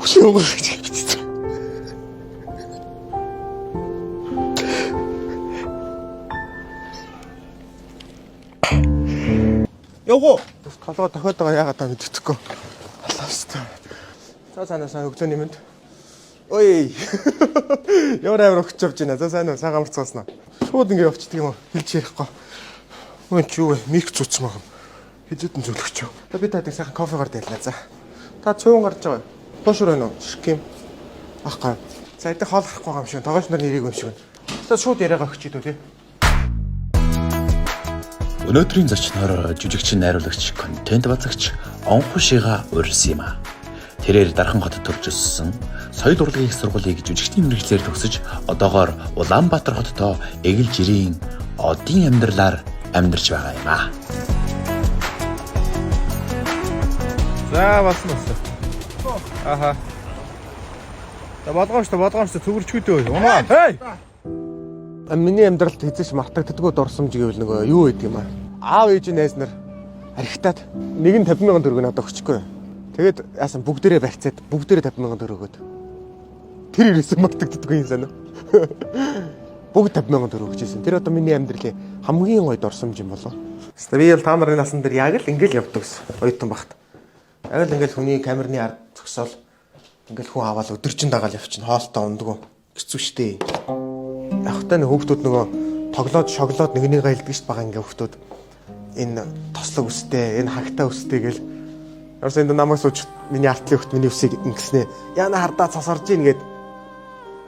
Үсээ угаагач гэж. Явгоо. Толгой тохиод байгаа яагаад та мэддэхгүй. Алаастай. За сайн уу, сайн өглөөний мэнд. Ой. Ямар амар өгч явж байна. За сайн уу, сайн гамарцгаасан уу. Шууд ингэ явчихдаг юм уу? Хэлж ярихгүй. Өө чи юу вэ? Мик цуцсан байгаа юм. Хизэдэн зүлгэж юу. За би таадаг сайхан кофегоор дайлаа за. Та цуун гарч байгаа. Туушур байна уу? Шик юм. Ах гай. За эдгээр хоол харахгүй байгаа юм шиг. Тогооч нар нэрийг юм шиг байна. За шууд яриагаа өгч идүү тий. Өнөөдрийн зочноор жүжигчин, найруулагч, контент бацагч Онхушига урьсан юм а. Тэрээр Дархан хотод төрж өссөн, соёл урлагийн их сургуулийг жүжигчдийн мэргэжлээр төгсөж, одоогоор Улаанбаатар хотдоо эгэл жирийн одын амьдралаар амьдарч байгаа юм а. За болсон болсон. Аха. За болгоомжтой болгоомжтой төгөрчгүүдөө. Унаа. Хей. Миний амьдралд хэзээ ч мартагддаггүй дурсамж гэвэл нөгөө юу гэдэг юм аа. Аав ээж найз нар архитаад нэг нь 50 мянган төгрөг надад өгчихгүй. Тэгээд яасан бүгдээрээ барьцаад бүгдээрээ 50 мянган төгрөг өгөөд. Тэр ерөөсөн мартагддаггүй юм санаа. Бүгд 50 мянган төгрөг өгчээсэн. Тэр одоо миний амьдралын хамгийн гоё дурсамж юм болов. Хэвээ би бол та нарын насан дээр яг л ингээл явдаг гэсэн. Оюутан багт. Яг л ингээл хүний камерны ард зогсоол ингээл хүн аваад өдөржин дагаал явчихна. Хоолтой ундаггүй. Хэцүү шттэ. Явахтаа нэг хүүхдүүд нөгөө тоглоод шоглоод нэг нэгээ илдэг шít бага ингээ хүүхдүүд энэ тослог өстэй, энэ хагтаа өстэй гэл. Ерөөсөө энэ намайг сууж миний артлын хүүхд миний үсийг ингэснэ. Яна хардаа цас орж ийн гэд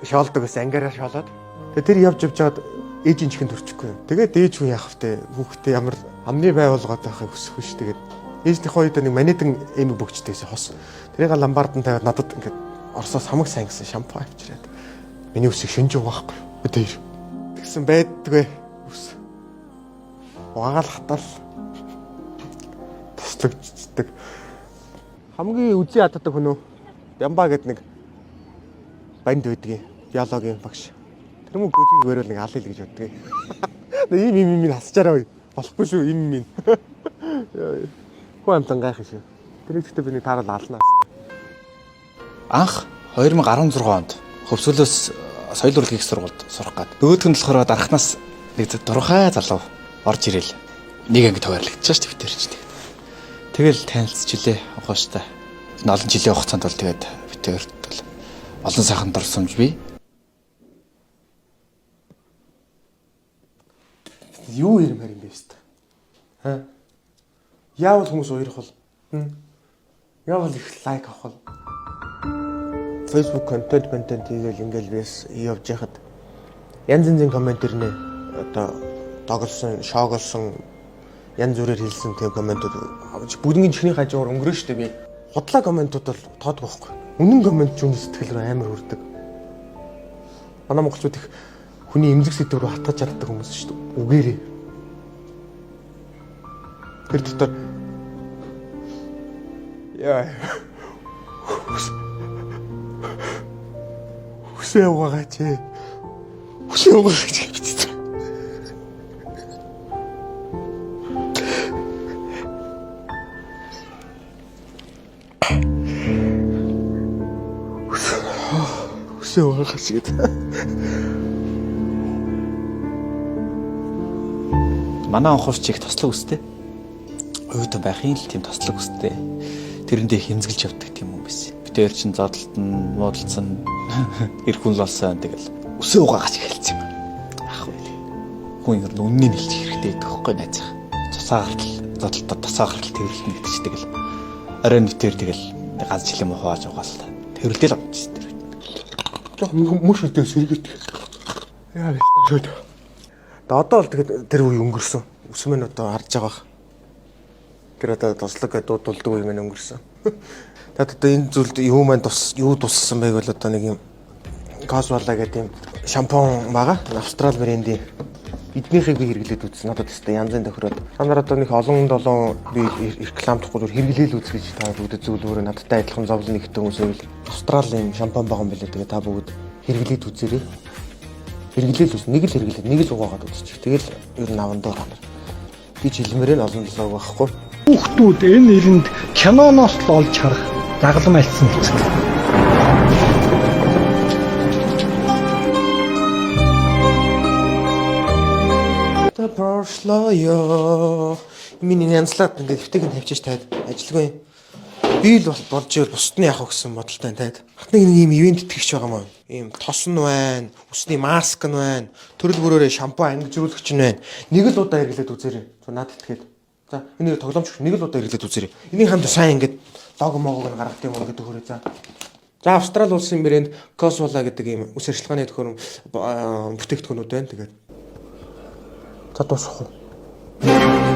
шоолдог гэсэн ангиараа шоолоод. Тэгээ тэр явж явж чад ээжийн чихэнд төрчихгүй. Тэгээд ээж хүн яах вэ? Хүүхдээ ямар амны бай болгоод байхыг хүсэхгүй ш. Тэгээд ээжнийхээ үед нэг манитэн эм бөгчтэй гэсэн хос. Тэрийг ламбардан тавиад надад ингээд Оросоос хамаг сайн гэсэн шампунь авчираад миний үсийг шинж угаахгүй. Тэр тэгсэн байдгүй үс. Угаагаал хатаал тослогдчихдаг. Хамгийн үзий яддаг хүн үү? Ямба гэд нэг банд байдгийн биологийн багш. Тэр мөн гүзгийг өрөөл нэг алъя л гэж боддог. Ийм ийм ийм хасчаараа болохгүй шүү ийм ийм. Хүн амтан гайх шүү. Тэрийг гэхдээ би нэг таарал алнаа. Анх 2016 онд Хөвсгөлөөс соёл урлагийн их сургуульд сурах гад. Нөгөөх нь болохоор дархнаас нэг дурхай залуу орж ирэл. Нэг анги товарлагдчихаа шүү дээ битэр чинь. Тэгэл танилцчихлээ анхууштай. Энэ олон жилийн хугацаанд бол тэгээд битэрт бол олон сайхан дурсамж бий. Юу ярмаар юм бэ өст? Ха? Яавал хүмүүс уярах бол? Яавал их лайк авах бол? Facebook контент контент хийгээл ингээл бис явж яхад янз янзын коммент ирнэ. Одоо тоглосон, шоглосон, янз бүрээр хэлсэн тийм комментууд бүгдний чихний хажуугаар өнгөрөө штэ би. Худлаа комментууд бол тоодгүй байхгүй. Үнэн коммент ч үн сэтгэл рүү амар хүрдэг. Манай монголчууд их хүний эмзэг сэдв рүү хатгаж чаддаг хүмүүс шүү дээ. Үгээрээ. Тэр дотор яа үсээ угаагач ээ. Үсээ угаагач гэж. Үсээ угаагач гэдэг. Манай анхуурч их тослог өстэй. Оюутан байхын л тийм тослог өстэй. Тэрэндээ хэмзэглэж явдаг тийм хүн байсан. Битээр чин зодтолтон, муудалцсан, эр хүн л болсон тэгэл өсөө угаагаач эхэлсэн юм. Ах вэ. Хүн ер нь үннийг хэлчих хэрэгтэй гэдэг хөхгүй найз. Цусаа гартал зодтолтод тусаа гартал тэрвэрлэнэ гэдэг чи тэгэл оройн битээр тэгэл ганц жилийн муу хувааж угаал тэрвэрлэл авчихсан тэр. Жох мөш өдөө сэргээт. Яа шүүд. Одоо бол тэгээд тэр үе өнгөрсөн. Үс мэн одоо харж байгаа бах. Тэр одоо тослог гэдэг дуудулдаг үе мэн өнгөрсөн. Тэгэд одоо энэ зүйлд юу мэн тус юу туссан байг бол одоо нэг юм Косвала гэдэг юм шампунь байгаа. Австрал брендийн эднийхийг би хэрэглээд үзсэн. Надад тест янзын тохироод. Та нар одоо нэг олон долоон би рекламдахгүй зүгээр хэрэглээл үз гэж та бүгдэд зөвлөөрөө надтай адилхан зовлон нэгтэн хүмүүс байвал Австралийн шампунь байгаа юм билээ. Тэгээ та бүгд хэрэглээд үзээрэй. Хэрэглээл үз. Нэг л хэрэглээд, нэг л угаагаад үзчих. Тэгэл ер нь аван доо та нар. Би ч хэлмээр нь олон долоог байхгүй. Хүүхдүүд энэ эрэнд киноноос л олж харах загалмай альцсан хэцүү. прошлое. Миний янзлаад ингээд хэвтэйг нь тавьчих таад ажилгүй. Би л болж ивэл бусд нь яах вэ гэсэн бодолтой таад. Хатныг нэг ийм event итгэгч байгаа маа. Ийм тос нь байна, үсний маск нь байна, төрөл бүрөөрөө шампунь ангижруулагч нь байна. Нэг л удаа хэрэглээд үзээрэй. За, надад итгээд. За, энийг тоглоомч нэг л удаа хэрэглээд үзээрэй. Энийг хамт сайн ингээд лого могог нь гаргах юм уу гэдэг хөрөө за. За, Австрали улсын брэнд Cosvola гэдэг ийм үс арчилгааны төхөөрөм бүтээгдэхүүнүүд байна. Тэгээд за, дуусах уу?